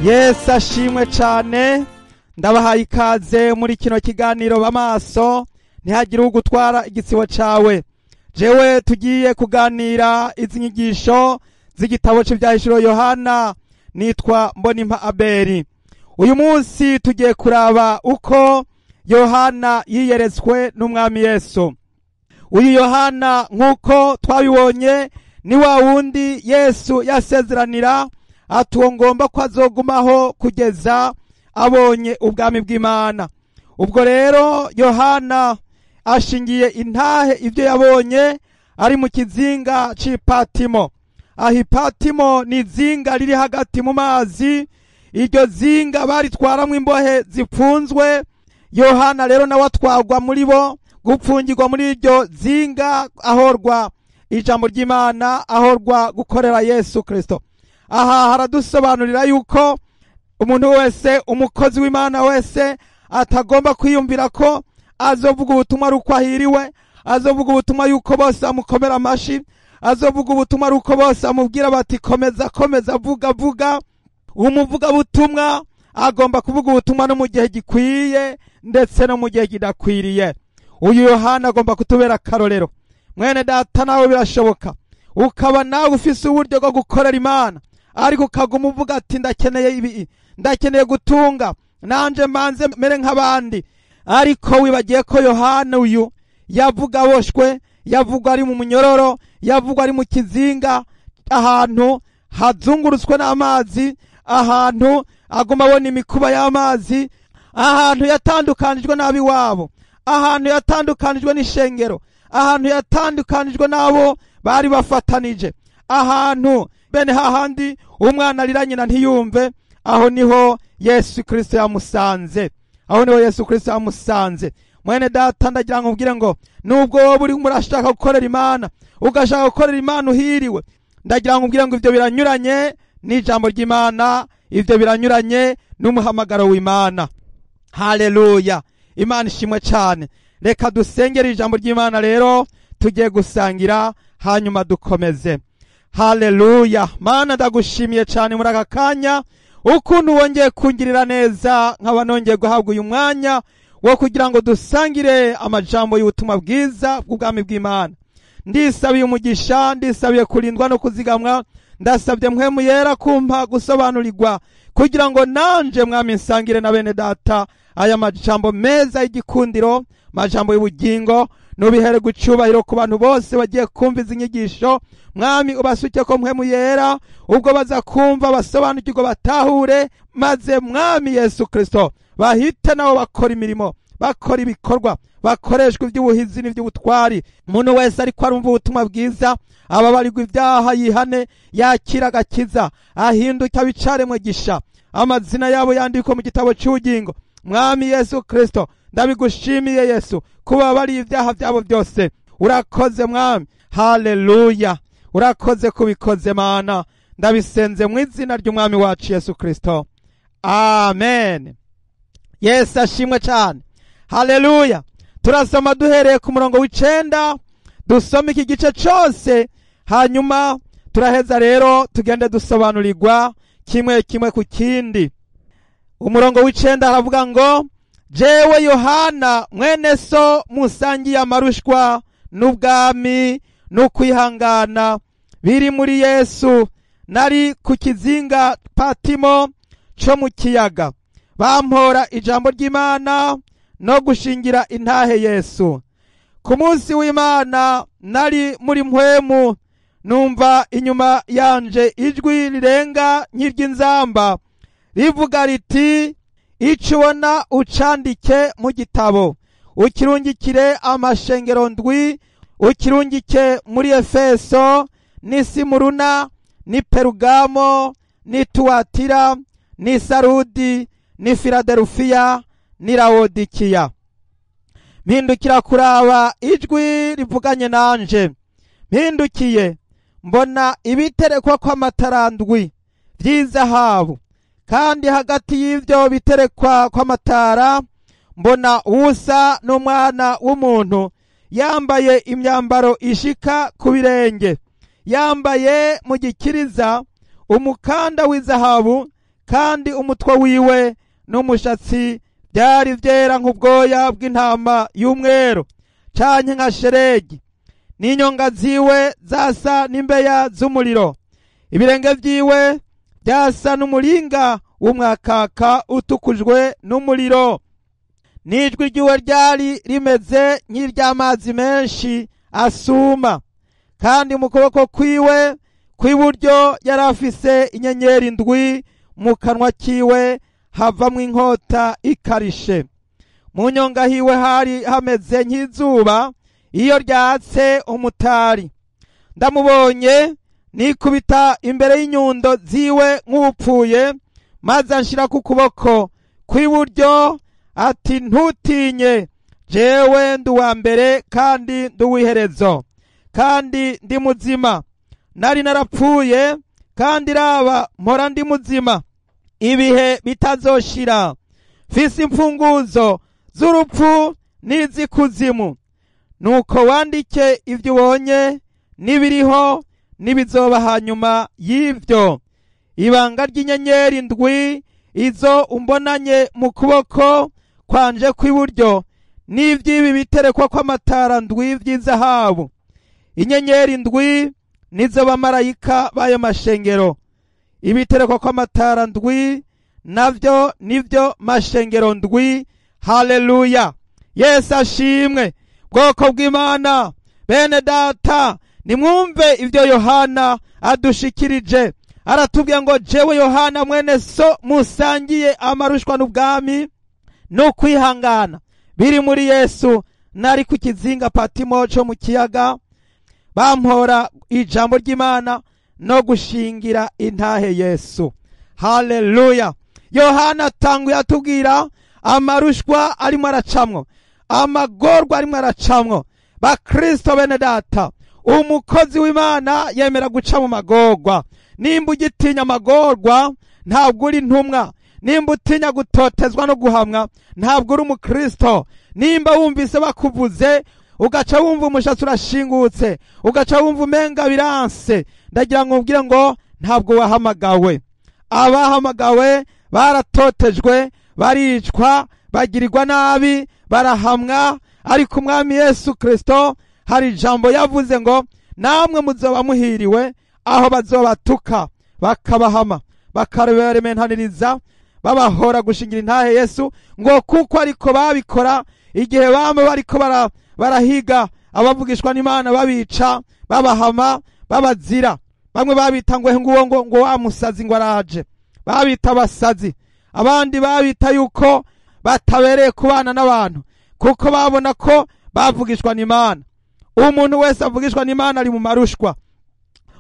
Yesu ashimwe cyane. Ndabahaye ikaze muri kino kiganiro b'amaso, ntihagire ugutwara igitsibo cawe. Jewe tugiye kuganira izi nyigisho z'igitabo c'Ivyahishuro Yohana, nitwa Mbonimpa Abeli. Uyu munsi tugiye kuraba uko Yohana yiyeretswe n'Umwami Yesu. Uyu Yohana, nk'uko twabibonye, ni wa wundi Yesu yasezeranira ati uwo ngomba ko azogumaho kugeza abonye ubwami bw'Imana. Ubwo rero Yohana ashingiye intahe ibyo yabonye ari mu kizinga c'Ipatimo. Aho Ipatimo ni izinga riri hagati mu mazi, iryo zinga baritwaramwo imbohe zipfunzwe. Yohana rero nawe atwagwa muri bo gupfungirwa muri iryo zinga, ahorwa ijambo ry'Imana, ahorwa gukorera Yesu Kristo. Aha haradusobanurira yuko umuntu wese, umukozi w'Imana wese, atagomba kwiyumvira ko azovuga ubutumwa ari uko ahiriwe, azovuga ubutumwa yuko bose amukomera amashi, azovuga ubutumwa ari uko bose amubwira bati komeza komeza, vuga vuga. Umuvugabutumwa agomba kuvuga ubutumwa no mu gihe gikwiye ndetse no mu gihe kidakwiriye. Uyu Yohana agomba kutubera akarorero. Mwene data, nawe birashoboka ukaba nawe ufise uburyo bwo gukorera Imana, ariko ukaguma uvuga ati ndakeneye ibi, ndakeneye gutunga, nanje mbanze mere nk'abandi. Ariko wibagiye ko Yohana uyu yavuga aboshwe, yavuga ari mu munyororo, yavuga ari mu kizinga, ahantu hazungurutswe n'amazi, ahantu aguma abona imikuba y'amazi, ahantu yatandukanijwe n'ab'iwabo, ahantu yatandukanijwe n'ishengero, ahantu yatandukanijwe n'abo bari bafatanije, ahantu bene hahandi umwana arira nyina ntiyumve. Aho niho Yesu Kristo yamusanze, aho niho Yesu Kristo yamusanze. Mwene data, ndagira ngo ubwire ngo nubwo wowe uri murashaka gukorera Imana, ugashaka gukorera Imana uhiriwe, ndagira ngo ubwire ngo ivyo biranyuranye n'ijambo ry'Imana, ivyo biranyuranye n'umuhamagaro w'Imana. Haleluya, Imana ishimwe cyane. Reka dusengere ijambo ry'Imana rero tugiye gusangira, hanyuma dukomeze. Haleluya. Mana, ndagushimiye cyane muri aka kanya ukuntu wongeye kungirira neza, nkaba nongeye guhabwa uyu mwanya wo kugira ngo dusangire amajambo y'ubutumwa bwiza bw'ubwami bw'Imana. Ndisabiye umugisha, ndisabiye kurindwa no kuzigamwa, ndasabye Mpwemu Yera kumpa gusobanurirwa kugira ngo nanje, Mwami, nsangire na bene data aya majambo meza y'igikundiro, majambo y'ubugingo. Nubihere gucubahiro ku bantu bose bagiye kumva izi nyigisho. Mwami, ubasuke ko Mpwemu Yera, ubwo baza kumva basobanukirwa, batahure, maze Mwami Yesu Kristo bahite nabo bakora imirimo, bakora ibikorwa, bakoreshwa iby'ubuhizi n'iby'ubutwari. Umuntu wese ariko arumva ubutumwa bwiza, ababarirwa ibyaha, yihane, yakira agakiza, ahinduke abicaremwe gisha, amazina yabo yandikwa mu gitabo cy'ubugingo. Mwami Yesu Kristo, ndabigushimiye Yesu kuba bari ibyaha byabo byose. Urakoze Mwami, haleluya, urakoze kubikoze Mana. Ndabisenze mu izina ry'Umwami wacu Yesu Kristo, amen. Yesu ashimwe cyane, haleluya. Turasoma duhereye ku murongo w'9, dusoma iki gice cyose, hanyuma turaheza rero tugende dusobanurirwa kimwe kimwe ku kindi. Umurongo w'9 aravuga ngo: "Jewe Yohana, mwene so musangiye amarushwa n'ubwami n'ukwihangana biri muri Yesu, nari ku kizinga Patimo co mu kiyaga, bampora ijambo ry'Imana no gushingira intahe Yesu. Ku munsi w'Imana nari muri mpwemu, numva inyuma yanje ijwi rirenga nk'iry'inzamba rivuga riti: 'Ico ubona ucandike mu gitabo, ukirungikire amashengero ndwi, ukirungike muri Efeso n'i Simuruna n'i Perugamo n'i Tuwatira n'i Sarudi n'i Filadelufiya n'i Lawodikiya.' Mpindukira kuraba ijwi rivuganye nanje. Mpindukiye, mbona ibiterekwa kw'amatara ndwi vy'izahabu, kandi hagati y'ivyo biterekwa kw'amatara mbona uwusa n'umwana w'umuntu, yambaye imyambaro ishika ku birenge, yambaye mu gikiriza umukanda w'izahabu." Kandi umutwe wiwe n'umushatsi byari byera nk'ubwoya bw'intama y'umweru canke nka sheregi, n'inyonga ziwe zasa n'imbeya z'umuriro, ibirenge vyiwe byasa n'umuringa w'umwakaka utukujwe n'umuriro, n'ijwi ryiwe ryari rimeze nk'iry'amazi menshi asuma. Kandi mu kuboko kwiwe kw'iburyo yari afise inyenyeri ndwi, mu kanwa kiwe havamwo inkota ikarishe. Mu nyonga hiwe hari hameze nk'izuba iyo ryatse umutari. Ndamubonye nikubita imbere y'inyundo ziwe nk'upfuye, maze anshira ku kuboko kw'iburyo ati: ntutinye, jewe ndi uwa mbere kandi ndi uw'iherezo, kandi ndi muzima. Nari narapfuye, kandi raba mpora ndi muzima ibihe bitazoshira, mfise imfunguzo z'urupfu n'iz'ikuzimu. Nuko wandike ibyo ubonye n'ibiriho n'ibizoba hanyuma y'ibyo. Ibanga ry'inyenyeri ndwi izo umbonanye mu kuboko kwanje kw'iburyo, n'iby'ibi biterekwa kw'amatara ndwi by'izahabu. Inyenyeri ndwi nizo bamarayika b'ayo mashengero, ibiterekwa kw'amatara ndwi navyo nivyo mashengero ndwi. Haleluya, Yesu ashimwe. Bwoko bw'Imana, bene data, nimwumve ibyo Yohana adushikirije. Aratubwiye ngo jewe Yohana mwene so musangiye amarushwa n'ubwami no kwihangana biri muri Yesu, nari ku kizinga Patimo cyo mu kiyaga, bampora ijambo ry'Imana no gushingira intahe Yesu. Haleluya. Yohana atanguye atubwira amarushwa arimo aracamwo, amagorwa arimo aracamwo. Bakristo bene data, umukozi w'Imana yemera guca mu magorwa. Nimba ugitinya amagorwa ntabwo uri intumwa. Nimba utinya gutotezwa no guhamwa ntabwo uri umukristo. Nimba wumvise bakuvuze ugaca wumva umushatsi urashingutse, ugaca wumva umenga biranse, ndagira ngo ubwire ngo ntabwo wahamagawe. Abahamagawe baratotejwe, baricwa, bagirirwa nabi, barahamwa, ariko Umwami Yesu Kristo hari ijambo yavuze ngo namwe muzoba muhiriwe aho bazobatuka bakabahama bakabarementaniriza babahora gushingira intahe Yesu, ngo kuko ariko babikora igihe bamwe bariko barahiga abavugishwa n'Imana, babica, babahama, babazira. Bamwe babita ngo nguwo ngo wa musazi ngo araje, babita abasazi. Abandi babita yuko batabereye kubana n'abantu kuko babona ko bavugishwa n'Imana. Umuntu wese avugishwa n'Imana ari mu marushwa.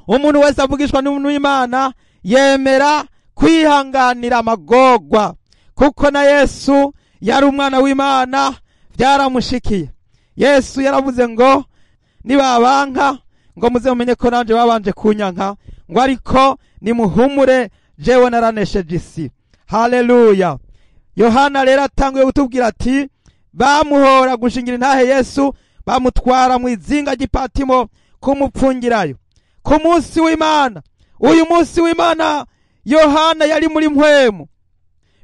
Umuntu wese avugishwa n'Imana yemera kwihanganira amagorwa, kuko na Yesu yari umwana w'Imana, byaramushikiye. Yesu yaravuze ngo nibabanka ngo muze mumenye ko nanje babanje kunyanka, ngo ariko nimuhumure jewe naranesheje isi. Haleluya. Yohana rero atanguye gutubwira ati bamuhora gushingira intahe Yesu, bamutwara mu izinga ry'Ipatimo kumupfungirayo ku munsi w'Imana. Uyu munsi w'Imana Yohana yari muri mpwemu.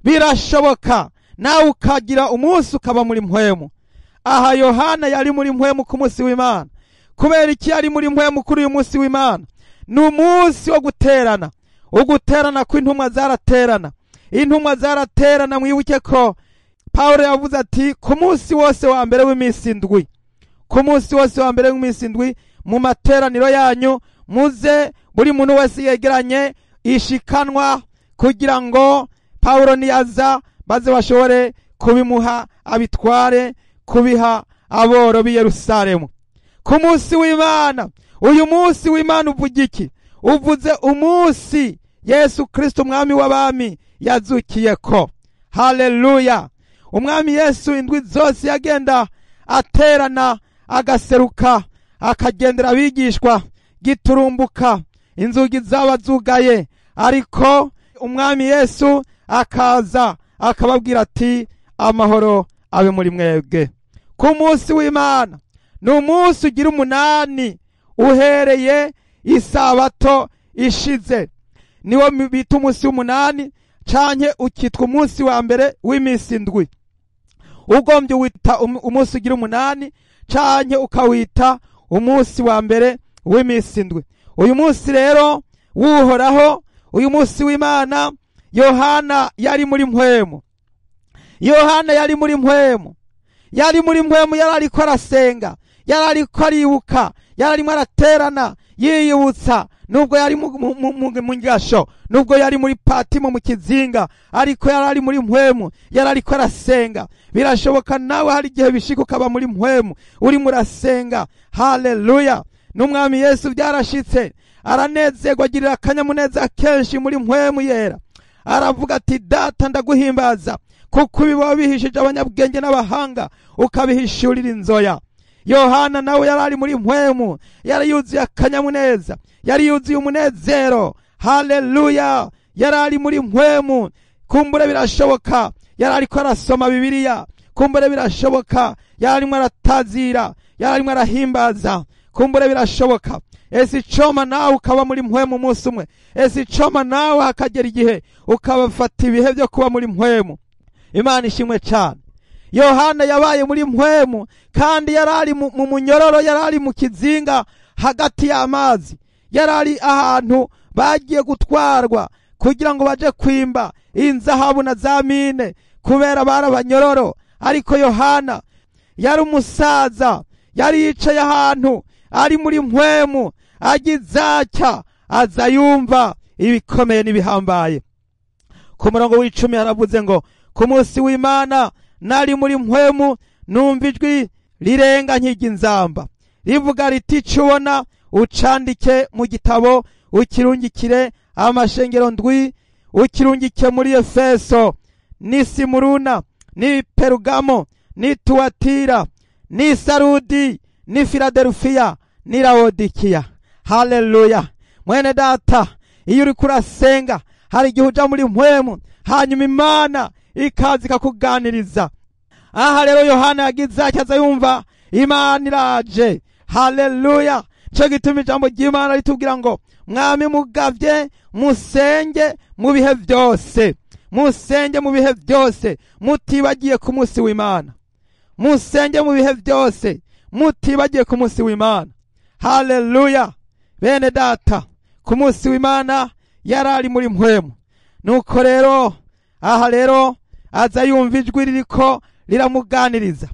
Birashoboka nawe ukagira umunsi ukaba muri mpwemu. Aha Yohana yari muri mpwemu ku munsi w'Imana. Kubera iki yari muri mpwemu kuri uyu munsi w'Imana? Ni umunsi wo guterana. Uguterana kw'intumwa zaraterana. Intumwa zaraterana. Mwibuke ko Paulo yavuze ati ku munsi wose wa mbere w'iminsi ndwi, ku munsi wose wa mbere w'iminsi ndwi mu materaniro yanyu muze buri muntu wese yegeranye ishikanwa, kugira ngo Paulo niyaza baze bashobore kubimuha abitware kubiha aboro b'i Yerusalemu. Ku munsi w'Imana. Uyu munsi w'Imana uvuga iki? Uvuze umunsi Yesu Kristo umwami w'abami yazukiyeko. Haleluya. Umwami Yesu indwi zose yagenda aterana, agaseruka, akagendera abigishwa giturumbuka, inzugi zaba zugaye, ariko Umwami Yesu akaza akababwira ati amahoro abe muri mwebwe. Ku munsi w'Imana ni umunsi ugira umunani uhereye isabato ishize, niwo bita umunsi w'umunani canke ukitwa umunsi wa mbere w'iminsi ndwi. Ugombye wita umunsi ugira 8 canke ukawita umunsi wa mbere w'iminsi ndwi. Uyu munsi rero wuhoraho, uyu munsi w'Imana, Yohana yari muri mpwemu. Yohana yari muri mpwemu, yari muri mpwemu, yari ariko arasenga, yari ariko aribuka, yari arimo araterana yiyibutsa, nubwo yari mu ngasho, nubwo yari muri Patimo mu kizinga, ariko yari ari muri mpwemu, yari ariko arasenga. Birashoboka nawe hari igihe bishika ukaba muri mpwemu urimo urasenga. Haleluya! N'umwami Yesu byarashitse, aranezerwa, agirira akanyamuneza kenshi muri mpwemu yera. Aravuga ati data ndaguhimbaza kuko ibi wabihishije abanyabwenge n'abahanga ukabihishurira inzoya. Yohana nawe yari ari muri mpwemu, yari yuzuye akanyamuneza, yari yuzuye umunezero. Haleluya! Yari ari muri mpwemu. Kumbure birashoboka yari ariko arasoma Bibiliya, kumbure birashoboka yari arimo aratazira, yari arimo arahimbaza, kumbure birashoboka. Ese icoma nawe ukaba muri mpwemu umunsi umwe? Ese icoma nawe hakagera igihe ukabafata ibihe byo kuba muri mpwemu? Imana ishimwe cyane. Yohana yabaye muri mpwemu, kandi yari ari mu munyororo, yari ari mu kizinga hagati y'amazi, yari ari ahantu bagiye gutwarwa kugira ngo baje kwimba inzahabu na za mine, kubera barabanyororo. Ariko Yohana yari umusaza, yari yicaye ahantu ari muri mpwemu, agizacya aza yumva ibikomeye n'ibihambaye. Ku murongo w'icumi haravuze ngo ku munsi w'Imana nari muri mpwemu, numva ijwi rirenga nk'iry'inzamba rivuga riti ico ubona ucandike mu gitabo, ukirungikire amashengero ndwi, ukirungike muri Efeso, ni Simuruna, ni Perugamo, ni Tuatira, ni Sarudi, ni Filadelfiya, ni Laodikiya. Haleluya! Mwene data, iyo uriko urasenga hari igihe uja muri mpwemu, hanyuma Imana ikaza ikakuganiriza. Aha rero Yohana yagize aza yumva Imana iraje. Haleluya! Cyo gituma ijambo ry'Imana ritubwira ngo mwami mugavye musenge mu bihe byose, musenge mu bihe byose, mutibagiye ku munsi w'Imana. Musenge mu bihe byose, mutibagiye ku munsi w'Imana. Haleluya! Bene data, ku munsi w'Imana yari ari muri mpwemu. Nuko rero aha rero aza yumva ijwi ririko riramuganiriza.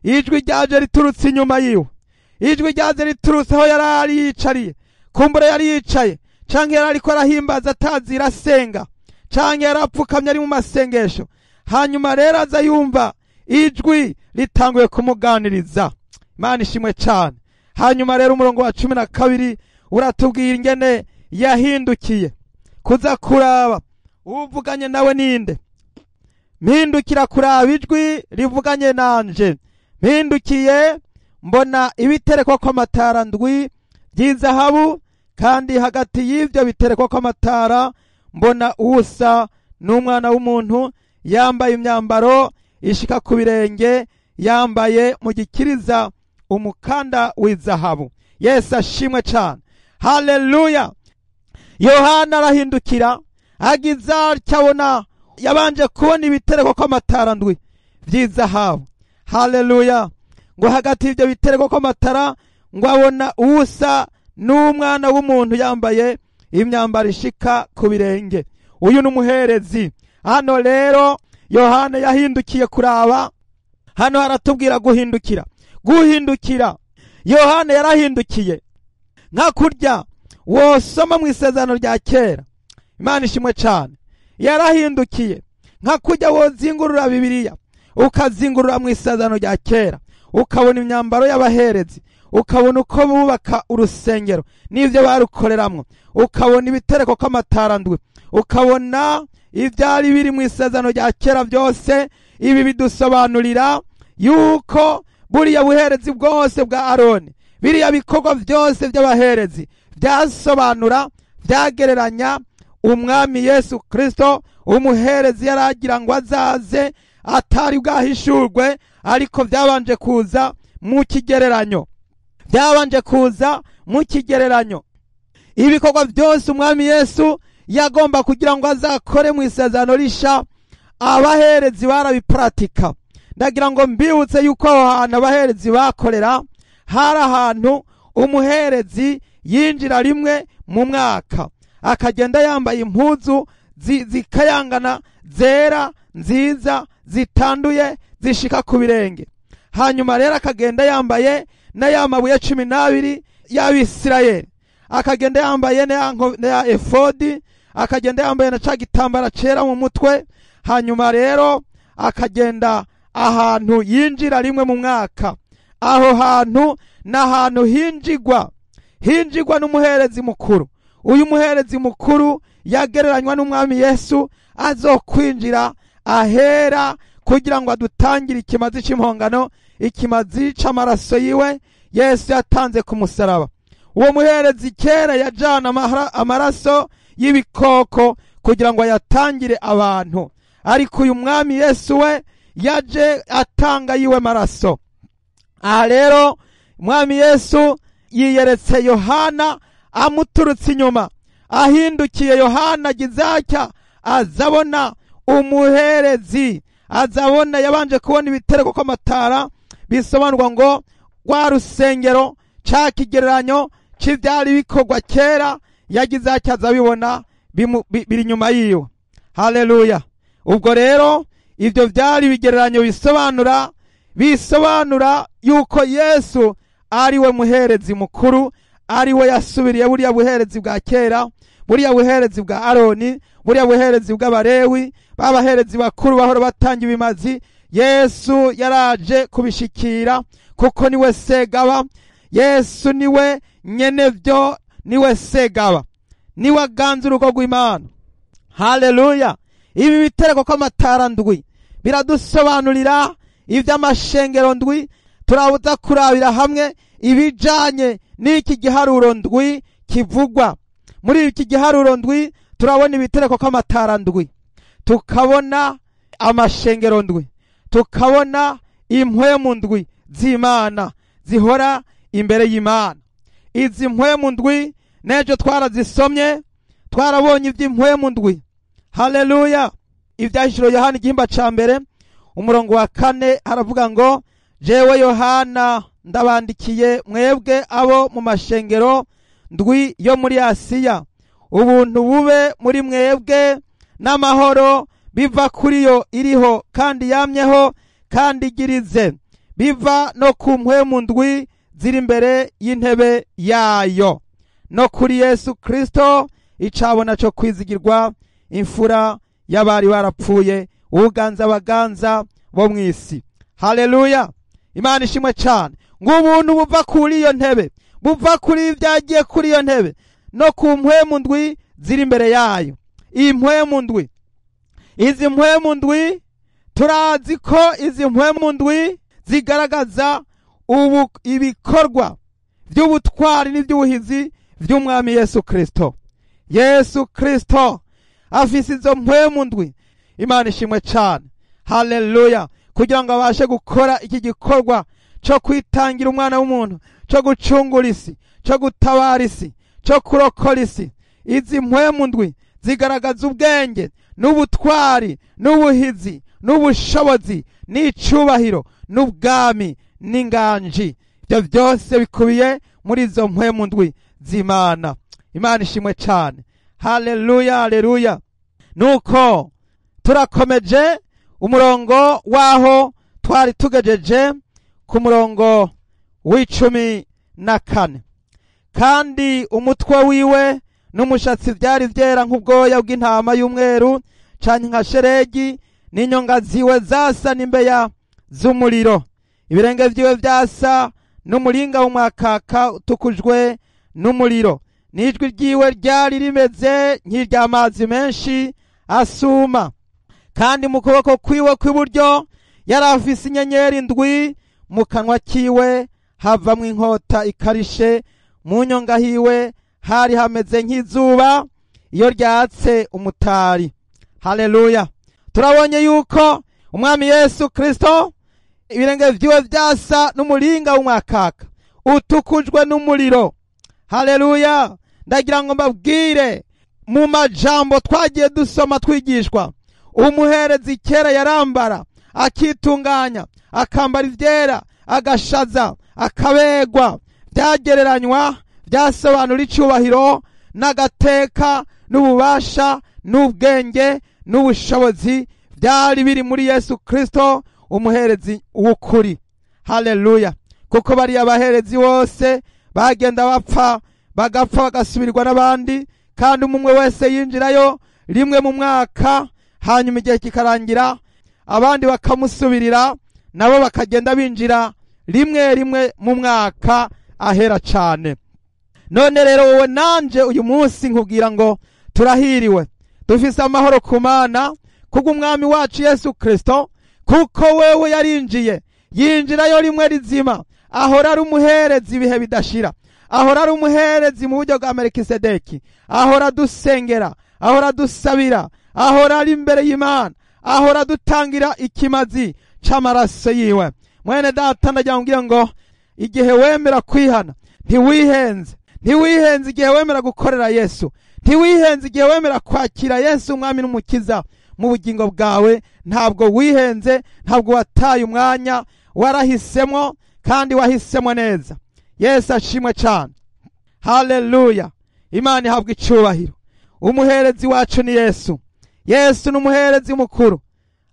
Ijwi ryaje riturutse inyuma yiwe, ijwi ryaje riturutse aho yari ari yicariye. Kumbure yari yicaye, canke yari ariko arahimbaza atazira asenga, canke yari apfukamye ari mu masengesho. Hanyuma rero aza yumva ijwi ritanguye kumuganiriza. Imana ishimwe cyane. Hanyuma rero umurongo wa 12 uratubwira ingene yahindukiye kuza kuraba uvuganye nawe ninde. Mpindukira kuraba ijwi rivuganye nanje, mpindukiye mbona ibiterekwa kw'amatara ndwi by'izahabu, kandi hagati y'ivyo biterekwa kw'amatara mbona usa n'umwana w'umuntu, yambaye imyambaro ishika ku birenge, yambaye mu gikiriza umukanda w'izahabu. Yesu ashimwe cyane. Haleluya! Yohana arahindukira agiza cyabona, yabanje kubona ibitereko kw'amatara ndwi by'izahabu. Haleluya! Ngo hagati y'ibyo bitereko kw'amatara ngo abona usa n'umwana w'umuntu yambaye imyambaro ishika ku birenge. Uyu ni umuherezi. Hano rero Yohana yahindukiye kuraba. Hano haratubwira guhindukira, guhindukira. Yohana yarahindukiye nka kurya wosoma mu isezerano rya kera. Imana ishimwe cyane. Yarahindukiye nka kurya wozingurura Bibiliya, ukazingurura mu isezerano rya kera, ukabona imyambaro y'abaherezi, ukabona uko bubaka urusengero n'ivyo barukoreramwo, ukabona ibitereko kw'amatara ndwi, ukabona ivyari biri mu isezerano rya kera byose. Ibi bidusobanurira yuko buriya buherezi bwose bwa Aroni, biriya bikorwa byose by'abaherezi byasobanura, byagereranya umwami Yesu Kristo. Umuherezi yaragira ngo azaze atari bwahishurwe, ariko byabanje kuza mu kigereranyo, byabanje kuza mu kigereranyo. Ibikorwa byose umwami Yesu yagomba kugira ngo azakore mu isezerano risha, abaherezi barabiparatika. Ndagira ngo mbibutse yuko aho hantu abaherezi bakorera hari ahantu umuherezi yinjira rimwe mu mwaka, akagenda yambaye impuzu zikayangana zera nziza zitanduye zishika ku birenge. Hanyuma rero akagenda yambaye na ya mabuye 12 y'Abisirayeli, akagenda yambaye na ya efodi, akagenda yambaye na ca gitambara cera mu mutwe. Hanyuma rero akagenda ahantu yinjira rimwe mu mwaka. Aho hantu n'ahantu hinjigwa n'umuherezi mukuru. Uyu muherezi mukuru yagereranywa n'umwami Yesu azokwinjira ahera kugira ngo adutangire ikimazi cy'impongano, ikimazi c'amaraso yiwe Yesu yatanze ku musaraba. Uwo muherezi kera yajana amaraso y'ibikoko kugira ngo ayatangire abantu, ariko uyu mwami Yesu we yaje atanga yiwe maraso. Aha rero mwami Yesu yiyeretse Yohana amuturutse inyuma, ahindukiye Yohana gizacya azabona umuherezi, azabona yabanje kubona ibitereko kw'amatara, bisobanurwa ngo rwa rusengero ca kigereranyo c'ivyari bikorwa kera, yagize atya azabibona biri inyuma yiwe. Haleluya! Ubwo rero ivyo vyari ibigereranyo bisobanura yuko Yesu ari we muherezi mukuru, ari we yasubiriye buriya buherezi bwa kera, buriya buherezi bwa Aroni, buriya buherezi bw'Abarewi, babaherezi bakuru bahora batanga ibimazi. Yesu yaraje kubishikira kuko niwe segaba. Yesu niwe nyenevyo, niwe segaba, niwe aganza urugo rw'Imana. Haleluya! Ibi bitereko kw'amatara ndwi biradusobanurira ivy'amashengero ndwi. Turabuza kurabira hamwe ibijanye n'iki giharuro ndwi kivugwa. Muri iki giharuro ndwi turabona ibitereko kw'amatara ndwi, tukabona amashengero ndwi, tukabona impwemu ndwi z'Imana zihora imbere y'Imana. Izi mpwemu ndwi nejo twarazisomye, twarabonye ivy'impwemu ndwi. Haleluya! Ivyahishuriwe Yohana igihimba ca mbere umurongo wa 4 haravuga ngo jewe Yohana ndabandikiye mwebwe abo mu mashengero ndwi yo muri Asiya, ubuntu bube muri mwebwe n'amahoro biva kuri yo iriho kandi yamyeho kandi igirize, biva no ku mpwemu ndwi ziri imbere y'intebe yayo, no kuri Yesu Kristo icabona co kwizigirwa, imfura y'abari barapfuye, uganza abaganza bo mw'isi. Haleluya! Imana ishimwe cyane. Ng'ubuntu buva kuri iyo ntebe, buva kuri ibyagiye kuri iyo ntebe, no ku mpwemu ndwi ziri imbere yayo. Iyi mpwemu ndwi, izi mpwemu ndwi turazi ko izi mpwemu ndwi zigaragaza ubu ibikorwa by'ubutwari n'iby'ubuhizi by'umwami Yesu Kristo. Yesu Kristo afise izo mpwemu ndwi. Imana ishimwe cyane. Haleluya! Kugira ngo abashe gukora iki gikorwa cyo kwitangira umwana w'umuntu, cyo gucungura isi, cyo gutabara isi, cyo kurokora isi. Izi mpwemu ndwi zigaragaza ubwenge n'ubutwari n'ubuhizi n'ubushobozi n'icubahiro n'ubwami n'inganji. Ibyo byose bikubiye muri izo mpwemu ndwi z'Imana. Imana ishimwe cyane. Haleluya, haleluya. Nuko turakomeje umurongo waho twari tugejeje ku murongo w'14. Kandi umutwe wiwe n'umushatsi byari byera nk'ubwoya bw'intama y'umweru canke nka sheregi, n'inyonga ziwe zasa n'imbeya z'umuriro, ibirenge vyiwe vyasa n'umuringa w'umwakaka utukujwe n'umuriro, n'ijwi ryiwe ryari rimeze nk'iry'amazi menshi asuma. Kandi mu kuboko kwiwe kw'iburyo yari afise inyenyeri ndwi, mu kanwa kiwe havamwo inkota ikarishe, mu nyonga hiwe hari hameze nk'izuba iyo ryatse umutari. Haleluya! Turabonye yuko umwami Yesu Kristo ibirenge vyiwe vyasa n'umuringa w'umwakaka utukujwe n'umuriro. Haleluya! Ndagira ngo mbabwire Mu majambo twagiye dusoma twigishwa, umuherezi kera yarambara akitunganya, akambara ivyera, agashaza, akabegwa. Byagereranywa, byasobanura icyubahiro n'agateka n'ububasha n'ubwenge n'ubushobozi byari biri muri Yesu Kristo, umuherezi w'ukuri. Haleluya! Kuko bariya abaherezi bose bagenda bapfa, bagapfa bagasubirwa n'abandi, kandi umwe wese yinjirayo rimwe mu mwaka, hanyuma igihe kikarangira abandi bakamusubirira, nabo bakagenda binjira rimwe rimwe mu mwaka ahera cyane. None rero wowe nanje uyu munsi nkubwira ngo turahiriwe, dufise amahoro ku Mana kubw'umwami wacu Yesu Kristo, kuko wewe yarinjiye, yinjirayo rimwe rizima, ahora ari umuherezi ibihe bidashira, ahora ari umuherezi mu buryo bwa Melikisedeki, ahora dusengera, ahora dusabira, ahora ari imbere y'Imana, ahora dutangira ikimazi c'amaraso yiwe. Mwene data, ndagira ngo ngo igihe wemera kwihana ntiwihenze, ntiwihenze igihe wemera gukorera Yesu, ntiwihenze igihe wemera kwakira Yesu umwami n'umukiza mu bugingo bwawe. Ntabwo wihenze, ntabwo wataye umwanya, warahisemo kandi wahisemo neza. Yesu ashimwe cyane. Haleluya! Imana ihabwa icyubahiro. Umuherezi wacu ni Yesu. Yesu ni umuherezi mukuru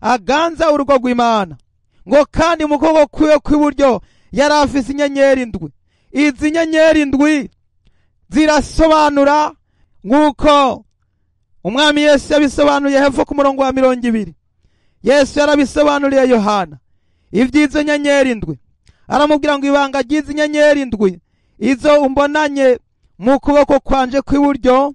aganza urugo rw'Imana. Ngo kandi mu kuboko kwiwe kw'iburyo yari afise inyenyeri ndwi. Izi nyenyeri ndwi zirasobanura, nk'uko umwami Yesu yabisobanuye hepfo ku murongo wa 20. Yesu yarabisobanuriye Yohana iby'izo nyenyeri ndwi, aramubwira ngo ibanga ry'izi nyenyeri ndwi izo umbonanye mu kuboko kwanje kw'iburyo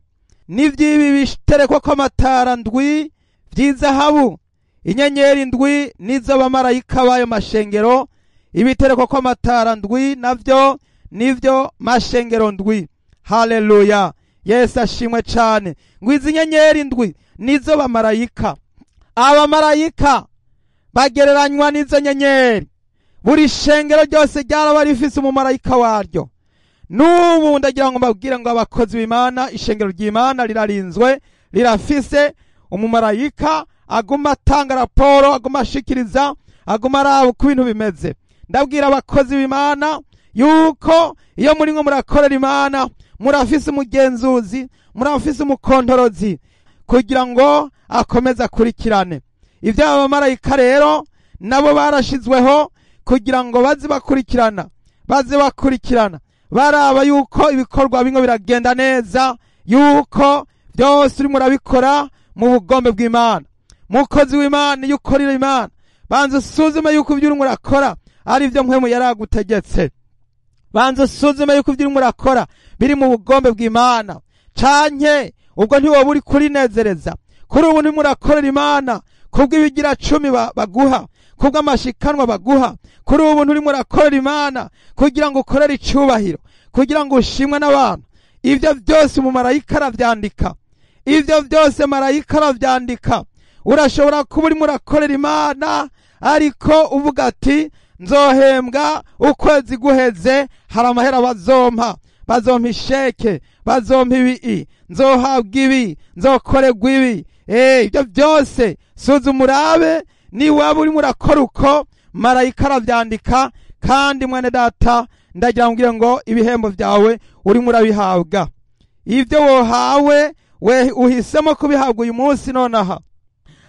n'iby'ibi biterekwa kw'amatara ndwi by'izahabu, inyenyeri ndwi nizo bamarayika b'ayo mashengero, ibiterekwa kw'amatara ndwi navyo nivyo mashengero ndwi. Haleluya! Yesu ashimwe cyane. Ngo izi nyenyeri ndwi nizo bamarayika. Abamarayika bagereranywa n'izo nyenyeri. Buri shengero ryose ryaraba rifise umumarayika waryo. N'ubu ndagira ngo mbabwire ngo abakozi b'Imana, ishengero ry'Imana rirarinzwe, rirafise umumarayika aguma atanga raporo, aguma ashikiriza, aguma araba uko ibintu bimeze. Ndabwira abakozi b'Imana yuko iyo muri mwo murakorera Imana, murafise umugenzuzi, murafise umukontorozi kugira ngo akomeze akurikirane iby'aba bamarayika. Rero nabo barashizweho kugira ngo baze bakurikirana, baze bakurikirana, baraba yuko ibikorwa bimwe biragenda neza, yuko byose urimo urabikora mu bugombe bw'Imana. Mukozi w'Imana, iyo ukorera Imana, banza usuzume yuko ibyo urimo urakora ari byo mpwemu yaragutegetse. Banza usuzume yuko ibyo urimo urakora biri mu bugombe bw'Imana, canke ubwo ntiwoba uri kurinezereza. Kuri ubu urimo urakorera Imana kubw'ibigira cumi baguha, kubw'amashikanwa baguha. Kuri ubu nturimo urakorera Imana kugira ngo ukorere icyubahiro, kugira ngo ushimwe n'abantu. Ibyo byose umumarayika aravyandika, ibyo byose marayika aravyandika. Urashobora kuba urimo urakorera Imana ariko uvuga ati nzohembwa ukwezi guheze, hari amahera bazompa, bazompa isheke, bazompa ibi, nzohabwa ibi, nzokorerwa ibi. Ibyo byose suzuma urabe niwaba urimo urakora uko, marayika aravyandika. Kandi mwene data, ndagira ngo ngo ibihembo byawe urimo urabihabwa. Ibyo wohawe we uhisemo kubihabwa uyu munsi nonaha.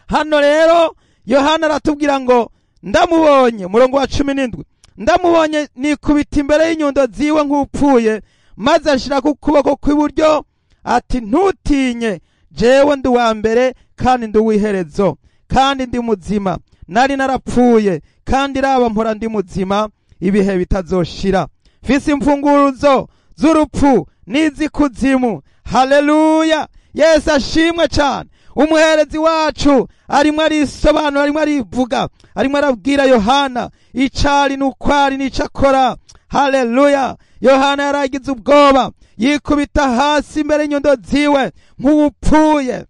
Hano rero Yohana aratubwira ngo ndamubonye, murongo wa 17, ndamubonye nikubita imbere y'inyundo ziwe nk'upfuye, maze ashira ku kuboko kw'iburyo ati ntutinye, jewe ndi uwa mbere kandi ndi uw'iherezo, kandi ndi muzima, nari narapfuye kandi raba mpora ndi muzima ibihe bitazoshira, mfise imfunguruzo z'urupfu n'iz'ikuzimu. Haleluya! Yesu ashimwe cyane. Umuherezi wacu arimo arisobanura, arimo arivuga, arimo arabwira Yohana icari n'ukwari n'ico akora. Haleluya! Yohana yaragize ubwoba, yikubita hasi imbere y'inyundo ziwe nk'uwupfuye.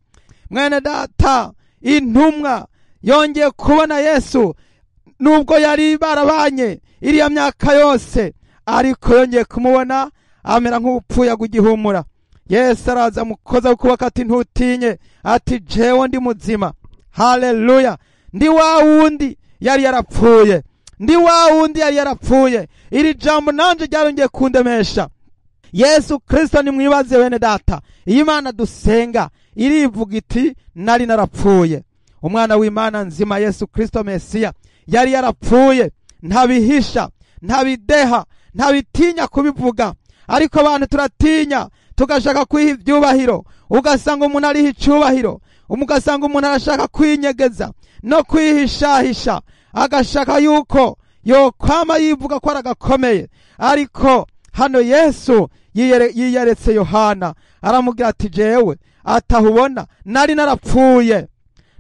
Mwene data, intumwa yongeye kubona Yesu nubwo yari barabanye iriya myaka yose, ariko yongeye kumubona amera nk'uwupfuye agwa igihumura. Yesu araza amukoza ukuboko ati ntutinye, ati jewe ndi muzima. Haleluya! Ndi wa wundi yari yarapfuye, ndi wa wundi yari yarapfuye. Iri jambo nanje ryarongeye kundemesha. Yesu Kristo nimwibaze bene data, iyi Mana dusenga irivuga iti nari narapfuye. Umwana w'Imana nzima Yesu Kristo Mesiya yari yarapfuye, ntabihisha, ntabideha, ntabitinya kubivuga. Ariko abantu turatinya, tugashaka kwiha ibyubahiro, ugasanga umuntu ariha icyubahiro, ugasanga umuntu arashaka kwinyegeza no kwihishahisha, agashaka yuko yokwama yivuga ko aragakomeye. Ariko hano Yesu yiyeretse Yohana, aramubwira ati jewe atahubona nari narapfuye,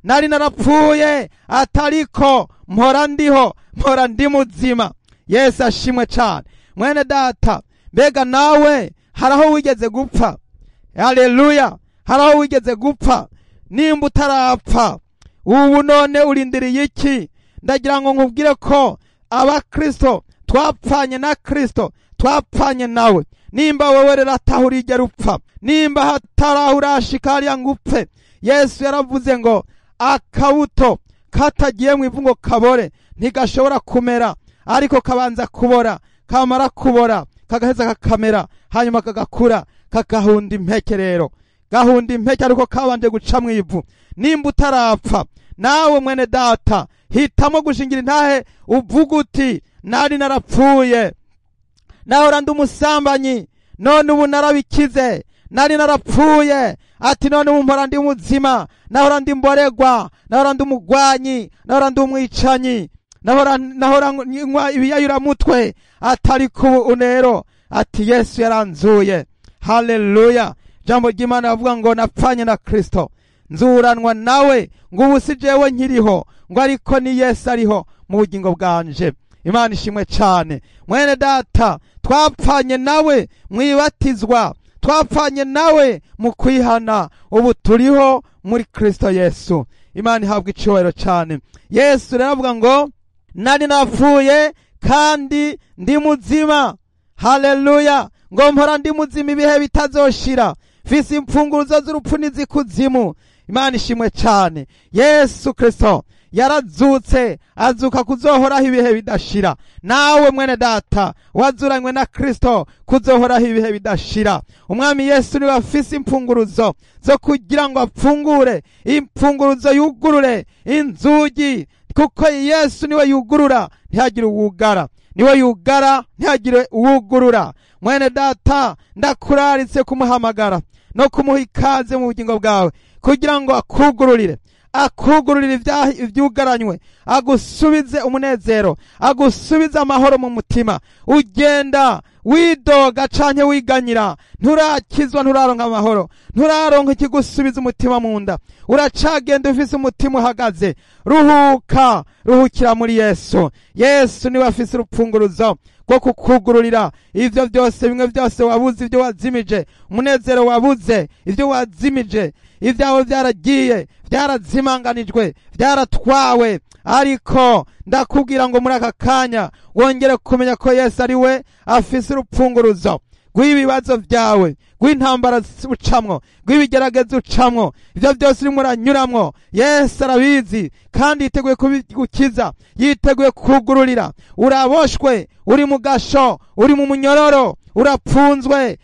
nari narapfuye, atariko mpora ndiho, mpora ndi muzima. Yesu ashimwe cyane. Mwene data, mbega nawe haraho wigeze gupfa? Haleluya! Haraho wigeze gupfa? Nimba utarapfa ubu none urindiriye iki? Ndagira ngo nkubwire ko abakristo twapfanye na Kristo, twapfanye nawe. Nimba wewe rero ataho urigera upfa, nimba hataraho urashika hariya ngo upfe, Yesu yaravuze ngo akabuto katagiye mu ivu ngo kabore ntigashobora kumera, ariko kabanza kubora, kamara kubora kagaheza kakamera, hanyuma kagakura kakahunda impeke. Rero gahunda impeke ariko kabanje guca mu ivu. Nimba utarapfa nawe mwene data, hitamo gushingira intahe uvuga uti nari narapfuye, nahora ndi umusambanyi, none ubu narabikize, nari narapfuye, ati none ubu mpora ndi muzima, nahora ndi mboregwa, nahora ndi umugwanyi, nahora ndi umwicanyi, nahora nywa ibiyayuramutwe, atari ku unero, ati Yesu yaranzuye. Haleluya! Jambo ry'Imana bavuga ngo napfanye na Kristo, nzuranwa nawe, ngo ubu si jewe nkiriho, ngo ariko ni Yesu ariho mu bugingo bwanje. Imana ishimwe cyane. Mwene data, twapfanye nawe mwibatizwa, twapfanye nawe mu kwihana, ubu turiho muri Kristo Yesu. Imana ihabwa icyubahiro cyane. Yesu rero avuga ngo nari napfuye kandi ndi muzima. Haleluya! Ngo mpora ndi muzima ibihe bitazoshira, mfise imfunguruzo z'urupfu n'izikuzimu. Imana ishimwe cyane. Yesu Kristo yarazutse, azuka kuzohoraho ibihe bidashira. Nawe mwene data wazuranywe na Kristo kuzohoraho ibihe bidashira. Umwami Yesu niwe afise imfunguruzo zo kugira ngo apfungure, imfunguruzo yugurure inzugi, kuko Yesu niwe yugurura ntihagire uwugara, niwe yugara ntihagire uwugurura. Mwene data, ndakuraritse kumuhamagara no kumuha ikaze mu bugingo bwawe, kugira ngo akugururire, akugururire ibyugaranywe, agusubize umunezero, agusubize amahoro mu mutima. Ugenda widoga canke wiganyira, nturakizwa, nturaronka amahoro, nturaronka ikigusubiza umutima mu nda, uracagenda ufise umutima uhagaze. Ruhuka, ruhukira muri Yesu. Yesu niwe afise urupfunguruzo rwo kukugururira ivyo byose, bimwe byose wabuze, ibyo wazimije, umunezero wabuze, ibyo wazimije, ibyawe byaragiye, byarazimanganijwe, byaratwawe. Ariko ndakubwira ngo muri aka kanya wongere kumenya ko Yesu ari we afise urupfunguruzo rw'ibibazo byawe, rw'intambara ucamwo, rw'ibigeragezo ucamwo, ibyo byose urimo uranyuramwo. Yesu arabizi kandi yiteguye kubigukiza, yiteguye kugururira. Uraboshwe, uri mu gasho, uri mu munyororo, urapfunzwe,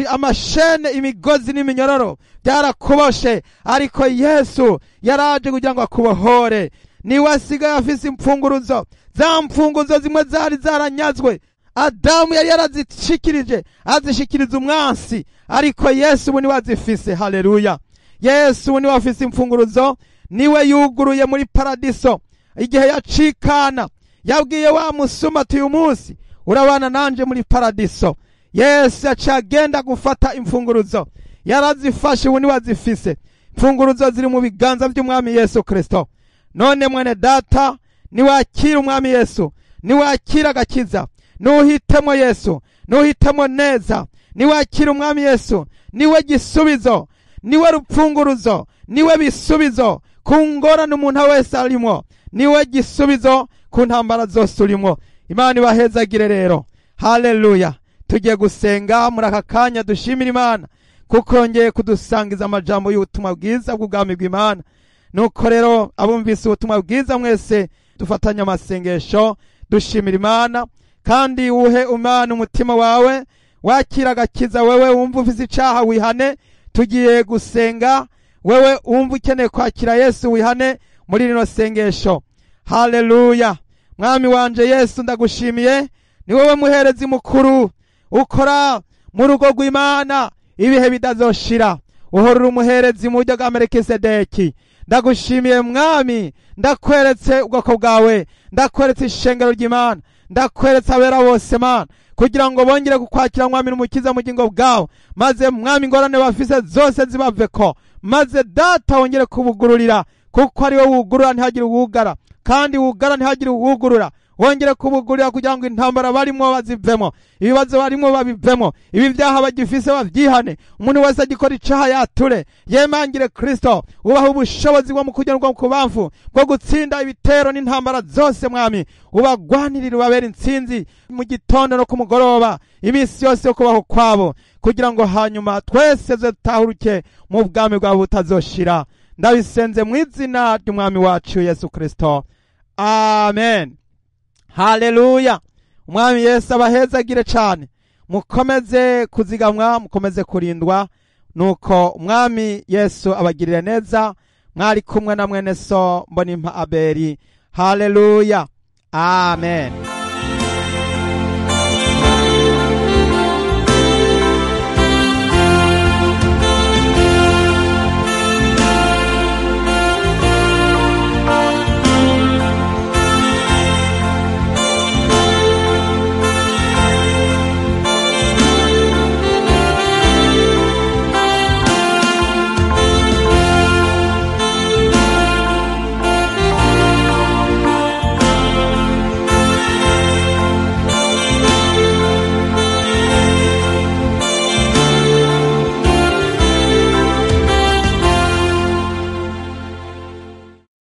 amashene, imigozi n'iminyororo byarakuboshe, ariko Yesu yaraje kugira ngo akubohore. Niwe asigaye afise imfunguruzo, za mfunguruzo zimwe zari zaranyazwe, Adamu yari yarazishikirije, azishikiriza umwansi, ariko Yesu ubu niwe azifise. Haleluya! Yesu ubu niwe afise imfunguruzo, niwe yuguruye muri paradiso. Igihe yacikana yabwiye wa musuma ati uyu munsi urabana nanje muri paradiso. Yesu yaciye agenda gufata imfunguruzo, yarazifashe, ubu niwe azifise. Imfunguruzo ziri mu biganza by'umwami Yesu Kristo. None mwene data, niwakira umwami Yesu, niwakira agakiza, nuhitemo Yesu, nuhitemo neza, niwakira umwami Yesu, niwe gisubizo, niwe rupfunguruzo, niwe bisubizo ku ngorane umuntu wese arimo, niwe gisubizo ku ntambara zose urimo. Imana ibahezagire rero. Haleluya! Tugiye gusenga muri aka kanya, dushimira Imana Kuko yongeye kudusangiza amajambo y'ubutumwa bwiza bw'ubwami bw'Imana. Nuko rero abumvise ubutumwa bwiza mwese dufatanye amasengesho dushimira Imana, kandi wuhe Imana umutima wawe, wakira agakiza. Wewe wumva ufise icaha wihane, tugiye gusenga. Wewe wumva ukeneye kwakira Yesu wihane muri rino sengesho. Haleluya. Mwami wanje Yesu, ndagushimiye, ni wowe muherezi mukuru ukora mu rugo rw'Imana ibihe bidazoshira, uhorera umuherezi mu buryo bwa Melikisedeki. Ndagushimiye Mwami, ndakweretse ubwoko bwawe, ndakweretse ishengero ry'Imana, ndakweretse abera bose Mana, kugira ngo bongere kukwakira Mwami n'Umukiza mu bugingo bwawe, maze Mwami ingorane bafise zose zibaveko, maze Data wongere kubugururira, kuko ari wowe wugurura ntihagire uwugara, kandi wugara ntihagire uwugurura. Wongere kubugurira kugira ngo intambara barimo bazivemo, ibibazo barimo babivemo, ibi byaha bagifise bavyihane, umuntu wese agikora icaha yature yemangire Kristo. Ubaha ubushobozi bwo mu kugenwa ku bamfu bwo gutsinda ibitero n'intambara zose Mwami, ubagwanirire, ubabere intsinzi mu gitondo no ku mugoroba, iminsi yose yo kubaho kwabo, kugira ngo hanyuma twese dutahuruke mu bwami bwawe butazoshira. Ndabisenze mu izina ry'Umwami wacu Yesu Kristo, amen. Haleluya. Umwami Yesu abahezagire cane, mukomeze kuzigamwa, mukomeze kurindwa, nuko Umwami Yesu abagirire neza. Mwari kumwe na mwene so Mbonimpa Abeli. Haleluya, amen.